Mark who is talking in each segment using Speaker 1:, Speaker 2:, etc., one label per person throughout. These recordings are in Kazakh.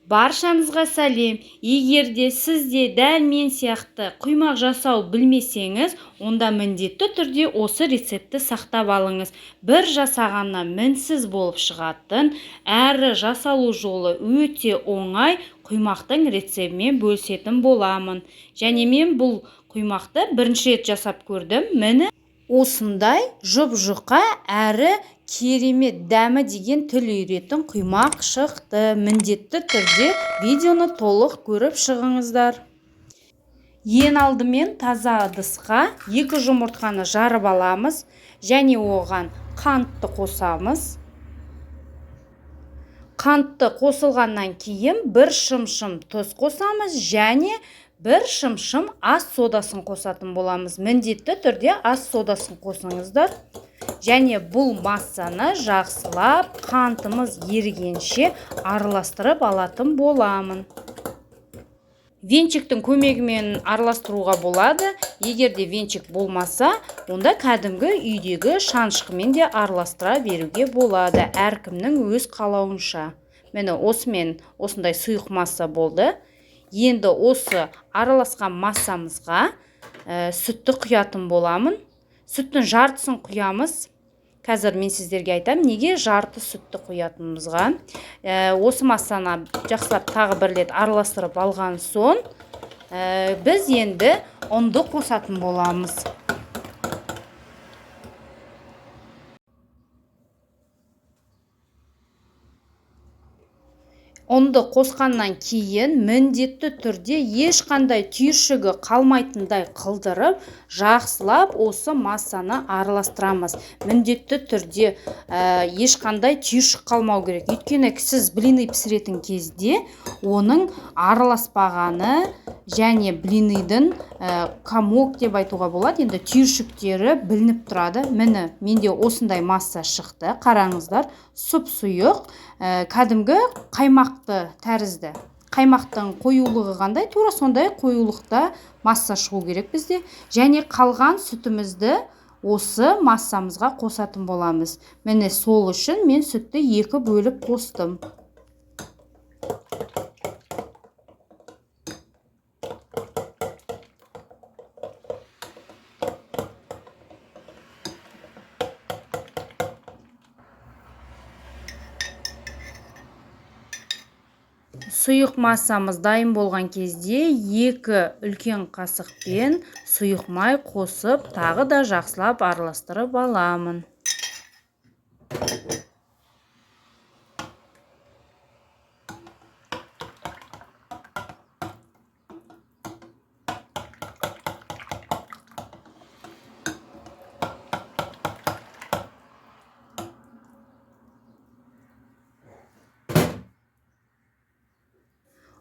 Speaker 1: Баршаңызға сәлем. Егер де сіз де дәл мен сияқты құймақ жасау білмесеңіз, онда міндетті түрде осы рецептті сақтап алыңыз. Бір жасағаннан мінсіз болып шығатын, әрі жасалу жолы өте оңай құймақтың рецептімен бөлісетін боламын. Және мен бұл құймақты бірінші рет жасап көрдім. Міне осындай жұп-жұқа әрі керемет дәмі деген тіл үйіретін құймақ шықты. Міндетті түрде видеоны толық көріп шығыңыздар. Ең алдымен таза ыдысқа 2 жұмыртқаны жарып аламыз және оған қантты қосамыз. Қантты қосылғаннан кейін 1 шымшым тұз қосамыз және 1 шымшым ас содасын қосатын боламыз. Міндетті түрде ас содасын қосыңыздар. Және бұл массаны жақсылап қантымыз ерігенше араластырып алатын боламын. Венчиктің көмегімен араластыруға болады. Егер де венчик болмаса, онда кәдімгі үйдегі шанышқымен де араластыра беруге болады. Әркімнің өз қалауынша. Міне осымен осындай сұйық масса болды. Енді осы араласқан массамызға сүтті құятын боламын. Сүттің жартысын құямыз. Қазір мен сіздерге айтамын, неге жарты сүтті құятынымызға. Осы массаны жақсылап тағы бір рет араластырып алған соң, біз енді ұнды қосатын боламыз. Ұнды қосқаннан кейін міндетті түрде ешқандай түйіршігі қалмайтындай қылдырып, жақсылап осы массаны араластырамыз. Міндетті түрде ешқандай түйіршік қалмау керек. Өйткені сіз блины пісіретін кезде оның араласпағаны және блиныйдың комок деп айтуға болады, енді түйіршіктері білініп тұрады. Міне, менде осындай масса шықты. Қараңыздар, сұп-сұйық, кәдімгі қаймақты тәрізді. Қаймақтың қоюлығы қандай, тура сондай қоюлықта масса шығу керек бізде. Және қалған сүтімізді осы массамызға қосатын боламыз. Міне, сол үшін мен сүтті 2 бөліп қостым. Сұйық массамыз дайын болған кезде 2 үлкен қасықпен сұйық май қосып, тағы да жақсылап араластырып аламын.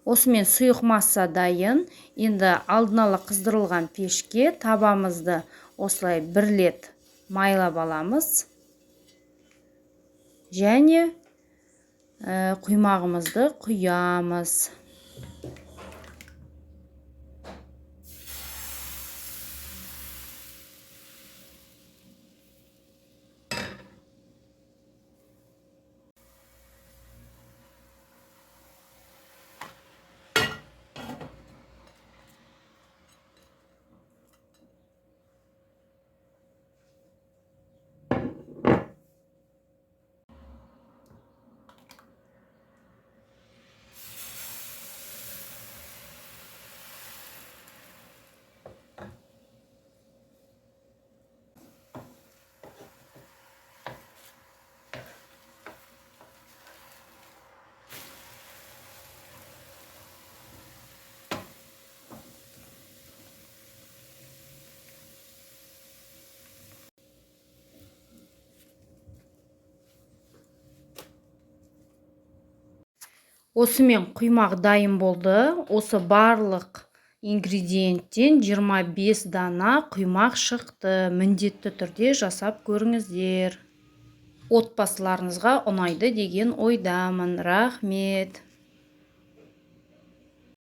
Speaker 1: Осымен сұйық масса дайын. Енді алдын ала қыздырылған пешке табамызды осылай бір рет майлап аламыз. Және құймағымызды құямыз. Осымен құймақ дайын болды. Осы барлық ингредиенттен 25 дана құймақ шықты. Міндетті түрде жасап көріңіздер. Отбасыларыңызға ұнайды деген ойдамын. Рахмет.